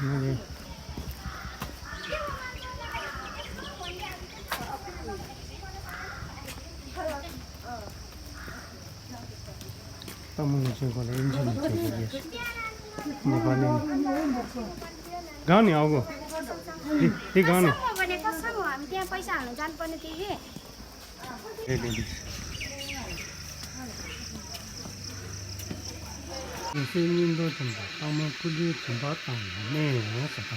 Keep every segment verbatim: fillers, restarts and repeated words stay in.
ཨ་ནི། སྟག་མོ་ལུས་སྦྱིན་སྐོར་ལ་ཨིན་ཇི་ནས་བྲིས་ཡོད། ནེ་པ་ལི་ནས། གང་ནས་ཨ་ཁུ། འདི་འདི་གང་ནས། རེད་རེད་རེད། སེམས་ཉིད་མདོ་ཙམ་དང་སྟག་མོ་སྐུ་ལུས་སྦྱིན་པ་བཏང་ནས་ཟེར་བ།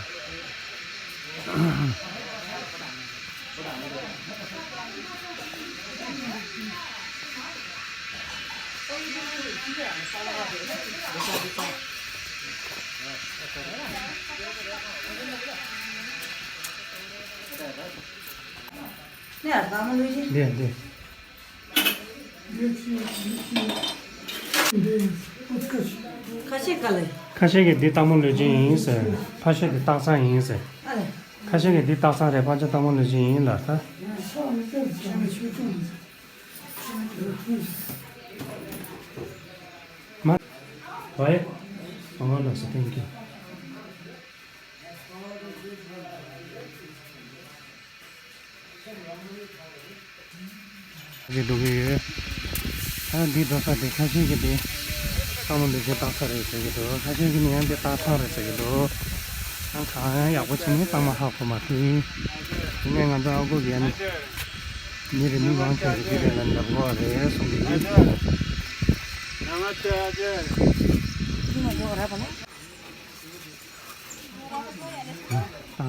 འདི་འདི། ཁ་ཤས་ག་ལེ། ཁ་ཤས་ཀྱིས་འདི་སྟག་མོ་ལུས་སྦྱིན་ཡིན་ཟེར། ཕལ་ཆེར་འདི་སྟག་ཚང་ཡིན་ཟེར། ཨ་ལེ། ཁ་ཤས་ཀྱིས་འདི་སྟག་ཚང་རེད། ཕལ་ཆེར་སྟག་མོ་ལུས་སྦྱིན་ཡིན་ལབ་ད། མ། ཝེ། མ་མ་ལགས་སོ། Thank you། ཅིག་འགྲོ་གི་ཡོད། ད་འདི་འགྲོ་ས་དེ་ཁ་ཤས་ཀྱིས་དེ་སྟག་མོ་ལུས་སྦྱིན་བཏང་ས་རེད་ཟེར་གྱི་འདུག་ཁ་ཤས་ཀྱིས་ནི་ཡང་དེ་སྟག་ཚང་རེད་ཟེར་གྱི་འདུག་ཨང་གང་ཡག་པོ་བྱས་ནས་གཙང་མ་ཧ་གོ་མ་ཐུབ། དེ་ནས་ང་ཚོ་ཨ་ཁུ་གིས་ནི་མི་རེ་མི་མང་ཆེ་གིས་འདི་རེད་ལ་འདྲ་པོ་རེད་གསུང་གི་ཡོད། སྟག་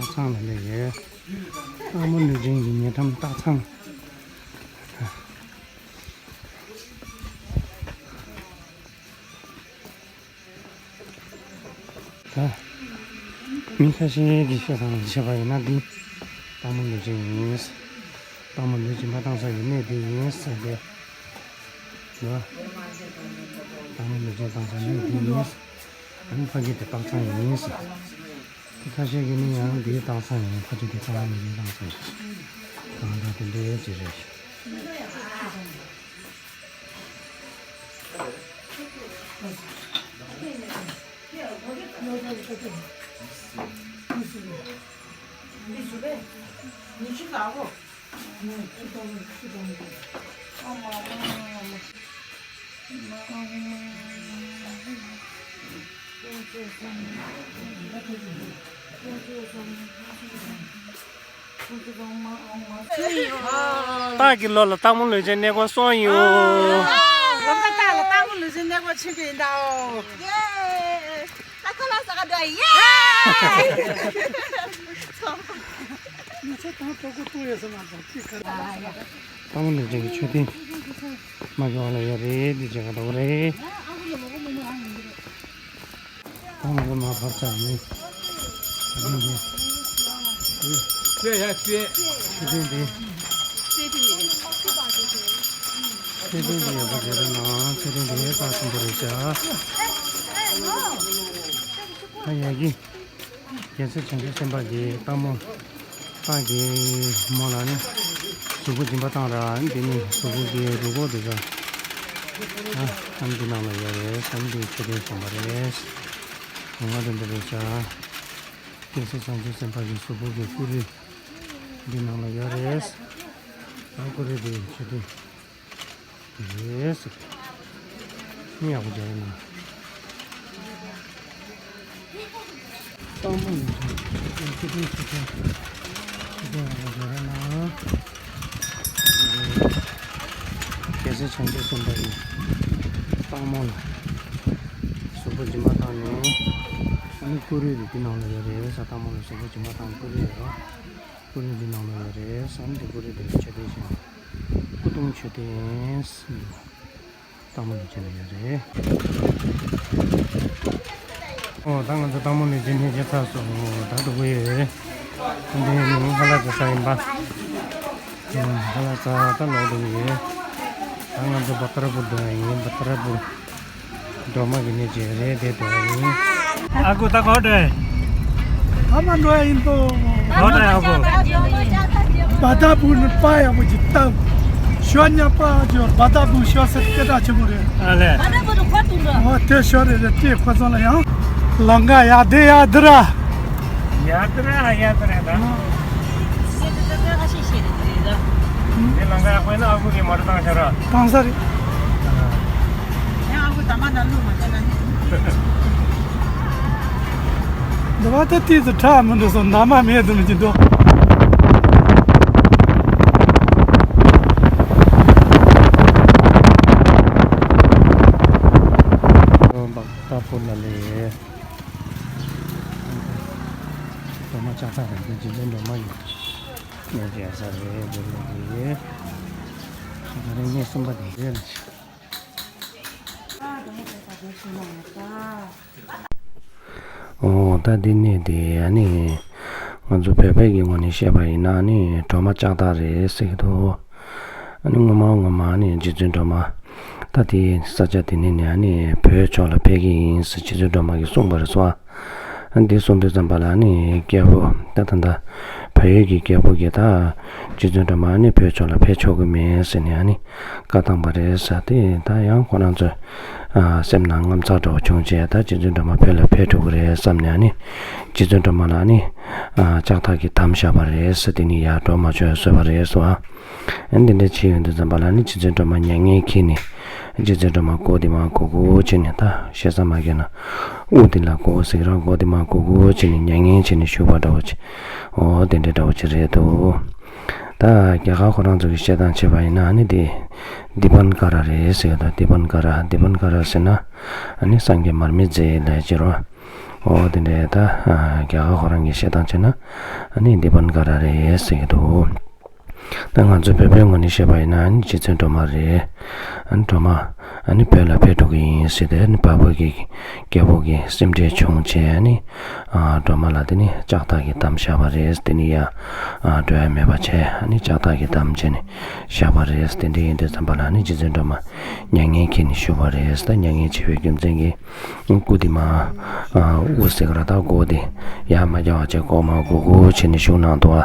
ཚང་ལ་སླེབས་ཡོད། སྟག་མོ་ལུས་སྦྱིན་གྱི་ཉེ་འགྲམ་སྟག་ཚང་། ད། མི་ཁ་ཤས་ཀྱིས་བཤད་སྟངས་བྱས་པ་ཡིན་ན་འདི། སྟག་མོ་ལུས་སྦྱིན་ཡིན། སྟག་མོ་ལུས་སྦྱིན་པ་བཏང་ས་ཡི་གནས་འདི་ཡིན་ཟེར་ཏེ། ལོ། སྟག་མོ་ལུས་སྦྱིན་བཏང་ས་གནས་འདི་ཡིན། ཨ་ནི་ཕ་གི་དེ་སྟག་ཚང་ཡིན་ཟེར། ཁ་ཤས་ཀྱིས་ནི་ཡང་འདིའི་སྟག་ཚང་ཡིན། ཕ་གི་དེ་སྟག་མོ་ལུས་སྦྱིན་བཏང་ས་ཡིན། གང་ལྟར་དེ་འདྲའི་ཅིག་རེད། སྟག་གི་ལོ་ལ་སྟག་མོ་ལུས་སྦྱིན་གནས་སྐོར་སོང་ཡོད། ལོ་ཙཱ་སྟག་ལ་སྟག་མོ་ལུས་སྦྱིན་གནས་སྐོར་ཕྱིན་པ་ཡིན་ད། ཡེ། ད་ཁ་ལག་ཟ་ག་འགྲོ་ཡ། ཡེ། སྟག་མོ་ལུས་སྦྱིན་གྱི་མཆོད་རྟེན་མ་གི་བ་ལ་ཡོད་རེད། འདི་བྱེད་ག་འགྲོ་གི་རེད། ཁོང་གི་མ་ཕར་ཚར་ནས། ཆོས་ཡ་ཆོས། ཆོས་ལྡན་འདི། ཆོས་ལྡན་འདི་ཡག་པོ་བྱས་རེད་ན། ཆོས་ལྡན་འདི་ཡག་པ་ཆེན་པོ་རེད་ཤག་ཨ་ཡ་གི། རྒྱལ་སྲས་བྱང་ཆུབ་སེམས་དཔའ་གི་སྟག་མོ། སྟག་གི་མོ་ལ་ནི་གཟུགས་པོ་སྦྱིན་པ་བཏང་ར། འདི་ནི་གཟུགས་པོ་གི་རུས་ཁོག་དེ་ཚོ། ཨ་ཨ་འདི་ནང་ལ་ཡོད་རེད། ཨ་འདི་མཆོད་རྟེན་བཞེངས་པ་རེད། གོང་མ་དེ་འདྲ་རེད་ཤག་རྒྱལ་སྲས་བྱང་ཆུབ་སེམས་དཔའ་གི་གཟུགས་པོ་གི་སྐུ་རུས་འདི་ནང་ལ་ཡོད་རེད། ཨ་སྐུ་རུས་དེ་མཆོད་རྟེན། རེད་ཟེར། མི་ཡག་པོ་མཇལ་ན། སྟག་མོ་ལུས་སྦྱིན་ཆོས་ལྡན་ཆོས་ལྡན་ཆོས་ལྡན་ཡག་པོ་མཇལ་ན། རྒྱལ་སྲས་བྱང་ཆུབ་སེམས་དཔའ་ཡི་སྟག་མོ་ལ་གཟུགས་པོ་སྦྱིན་པ་བཏང་ནས། ཨ་ནི་སྐུ་རུས་དེ་འདི་ནང་ལ་ཡོད་རེད་ཟེར། སྟག་མོ་ལ་གཟུགས་པོ་སྦྱིན་པ་བཏང་སྐུ་རུས་ཡོད། སྐུ་རུས་འདི་ནང་ལ་ཡོད་རེད་ཟེར། འདི་སྐུ་རུས་དེ་ལ་མཆོད་རྟེན་བཞེངས། སྐུ་གདུང་མཆོད་རྟེན། སྟག་མོ་ལུས་སྦྱིན་ལ་ཡོད་རེད། ཨོ་ད་ང་ཚོ་སྟག་མོ་ལུས་སྦྱིན་ནས་བརྗེད་ཚར་སོང་། ད་འགྲོ་གི་ཡོད་རེད། འདི་ནི་ཧ་ལ་ཙ་ས་ཡིན་པ། ཧ་ལ་ཙ་ད་ལོག་འགྲོ་གི་ཡོད། ད་ང་ཚོ་བ་ཏར་པུར་འགྲོ་ཡ་ཡིན། བ་ཏར་པུར། སྒྲོལ་མ་གི་གནས་ཅིག་རེད། དེ་འགྲོ་ཡ་ཡིན། ཨ་ཁུ་ད་ག་པར་འགྲོ་ཡ་ཡིན། ཨ་མ་འགྲོ་ཡ་ཡིན་པོ། ག་པར་འགྲོ་ཡ་ཨ་ཁུ། བ་ཏར་པུར་ནི་པ་ཡག་པོ་ཅིག་བཏབ། ཞོ་ཉག་པ་ཅོ་བ་ཏར་པུར་ཞོ་ཟེར་སྐད་གྲགས་ཆེན་པོ་རེད། ཨ་ལས། བ་ཏར་པུར་ནི་ཁོ་ཐུག་འགྲོ། ཨོ་དེ་ཞོ་རེད་རེད། དེ་ཁོ་ཚང་ལ་ཡང་། ལང་ཀ་ཡ་དེ་ཡ་དེ་ར། ཡ་ཏི་ར་ཡ་ཏི་ར་ད། ཡ་ཏི་ར་ཁ་ཤས་ཤེས་རེད་དེ་རེད་ད། དེ་ལང་ཀ་ཡག་པོ་ཡིན་ན་ཨ་ཁུ་གིས་མ་རུ་བཏང་ཤག་ར། གང་ས་རེད། ཡང་ཨ་ཁུ་ད་མ་ད་ལུག་མ་ད་ན་ནི། འདི་བ་ད་ཏིས་སུ་ཁྲག་མི་འདུག་སོ་འདབ་མ་མེད་དུ་མི་ཅི་འདུག་ད་ཕོ་ལ་ལས། སྒྲོལ་མ་ལྕགས་ཐག་རེད་འདི་རྗེ་བཙུན་སྒྲོལ་མ་ཡིན། ངས་བྱས་ས་རེད་འདི་ལ་གི། ད་རིང་ངས་གསུམ་པ་དེ་རེད། ཨོ་ད་འདི་གནས་དེ་ཨ་ནི། ང་ཚོ་བོད་པའི་གི་ངོས་ནས་བཤད་པ་ཡིན་ན་ཨ་ནི་སྒྲོལ་མ་ལྕགས་ཐག་རེད་ཟེར་གི་འདུག་ཨ་ནི་སྔོན་མ་སྔོན་མ་ཨ་ནི་རྗེ་བཙུན་སྒྲོལ་མ། ད་དེ་ས་ཆ་དེ་ནས་ནི་ཨ་ནི་བོད་ཕྱོགས་ལ་ཕེབས་ཀྱི་ཡིན་ཟེར་རྗེ་བཙུན་སྒྲོལ་མ་གིས་གསུངས་པ་རེད་སོ། ཨ་ནི་དེ་གསུངས་དུས་ཙམ་པ་ལ་ཨ་ནི་རྒྱལ་པོ་ད་ད་ད་བལ་ཡུལ་གྱི་རྒྱལ་པོ་གིས་ད་རྗེ་བཙུན་སྒྲོལ་མ་ཨ་ནི་བོད་ཕྱོགས་ལ་ཕེབས་ཆོག་གི་མེད་ཟེར་ནས་ཨ་ནི་བཀའ་བཏང་པ་རེད་ཟེར། དེ་ད་ཡང་ཁོ་རང་ཚོས་ཨ་སེམས་ནང་དངངས་འཚབ་འདྲ་བོ་བྱུང་བྱས་ད་རྗེ་བཙུན་སྒྲོལ་མ་བོད་ལ་ཕེབས་འགྲོ་གི་རེད་བསམ་ནས་ཨ་ནི་རྗེ་བཙུན་སྒྲོལ་མ་ལ་ཨ་ནི་ཨ་ལྕགས་ཐག་གིས་བསྡམས་བཞག་པ་རེད་ཟེར། དེ་ནི་ཡར་འགྲོ་མ་ཆོག་བཟོས་པ་རེད་ཟེར་བ། ཨ་ནི་འདི་འདྲ་བྱས་ཡོང་དུས་ཙམ་པ་ལ་ནི་རྗེ་བཙུན་སྒྲོལ་མ་མྱ་ངན་འཁྱེར་ནས་རྗེ་བཙུན་སྒྲོལ་མ་མགོ་འདི་མར་གུག་གུག་བྱས་ནས་ད་ཞེ་ས་མ་གྱོན་ན་དབུ་འདི་ལ་གུག་ཟེར་ར་མགོ་འདི་མར་གུག་གུག་བྱས་ནས་མྱ་ངན་བྱས་ནས་བཞུགས་པ་འདྲ་བོ་ཅིག་ཨོ་དེ་འདྲ་འདྲ་བོ་ཅིག་རེད་འདུག་ད་རྒྱ་གར་ཁོ་རང་ཚོ་གི་བཤད་སྟངས་བྱས་པ་ཡིན་ན་ཨ་ནི་དེ་དི་པན་ཀ་ར་རེད་ཟེར་གི་འདུག་དི་པན་ཀ་ར་དི་པན་ཀ་ར་ཟེར་ན་ཨ་ནི་སངས་རྒྱས་མར་མེ་མཛད་ལབ་ཀྱི་རེད། ཨོ་དེ་འདྲ་ད་རྒྱ་གར་ཁོ་རང་གི་བཤད་སྟངས་བྱས་ན་ཨ་ནི་དི་པན་ཀ་ར་རེད་ཟེར་གི་འདུག་ད་ང་ཚོ་བོད་པའི་ངོས་ནས་བཤད་པ་ཡིན་ན་ཨ་ནི་རྗེ་བཙུན་སྒྲོལ་མ་རེད། ཨ་ནི་སྒྲོལ་མ་ཨ་ནི་བོད་ལ་ཕེབས་འགྲོ་གི་ཡིན་ཟེར་ཏེ་ཨ་ནི་བལ་པོ་གི་རྒྱལ་པོ་གི་སེམས་ཁྲལ་བྱུང་བྱས་ཨ་ནི་ཨ་སྒྲོལ་མ་ལ་དེ་ནི་ལྕགས་ཐག་གིས་བསྡམས་བཞག་པ་རེད། དེ་ནི་ཡང་ཨ་འགྲོ་ཡ་མེད་པ་བྱས་ཨ་ནི་ལྕགས་ཐག་གིས་བསྡམས་བྱས་ནས་བཞག་པ་རེད། དེ་འདྲ་ཡིན་དུས་ཙམ་པ་ལ་ཨ་ནི་རྗེ་བཙུན་སྒྲོལ་མ་མྱ་ངན་འཁྱེར་ནས་བཞུགས་པ་རེད། ད་མྱ་ངན་འཁྱེར་བའི་རྒྱུ་མཚན་གྱིས། སྐུ་དེ་མར་ཨ་དབུ་ཟེར་ག་ར་ད་མགོ་དེ་ཡར་མ་བརྒྱབ་པ་བྱས་མགོ་མར་གུག་གུག་བྱས་ནས་བཞུགས་གནང་འདུག་ཨ།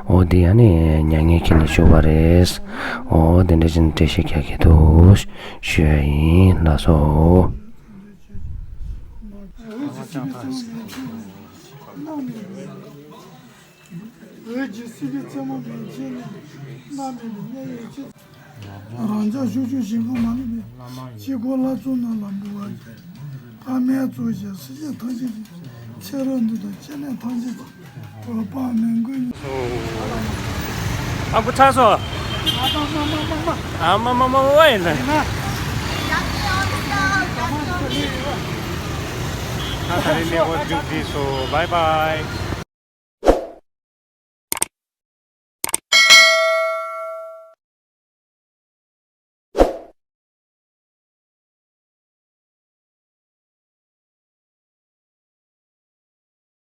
འོ་དེ་ཡང་ནི་མྱ་ངན་འཁྱེར་ནས་བཞུགས་པ་རེད། འོ་དེ་འདྲ་བྱས་ནས་འགྲེལ་བཤད་རྒྱག་གི་འདུག་ཞུ་ཡ་ཡིན། ལགས་སོ། འོད་ཀྱི་སྲིད་པའི་རྩེ་མོ་མན་ཆད་ནས། བླ་མེད་པའི་གནས་ཡོད་ཅེས། རང་ཅག་ཕྱོགས་བཅུའི་ཞིང་ཁམས་མ་ལུས་པའི། དཀྱིལ་འཁོར་ལྷ་ཚོགས་རྣམས་ལ་འབུལ་བར་བགྱི། ཕ་མས་གཙོ་བྱས་སྲིད་ཞིའི་ཐམས་ཅད་ཀྱི། ཚེ་རབས་འདི་དང་སྐྱེ་གནས་ཐམས་ཅད་ཀྱི། འོད་དཔག་མེད་ཀུན། ཨ་ཁུ་ཚར་སོང་། ཨ་མ་མ་མ་མ། ཨ་མ་མ་མ་མ་ཡིན་ན། ད་ད་རིང་གནས་སྐོར་མཇུག་བསྒྲིལ་སོང་། བཱའི་བཱའི།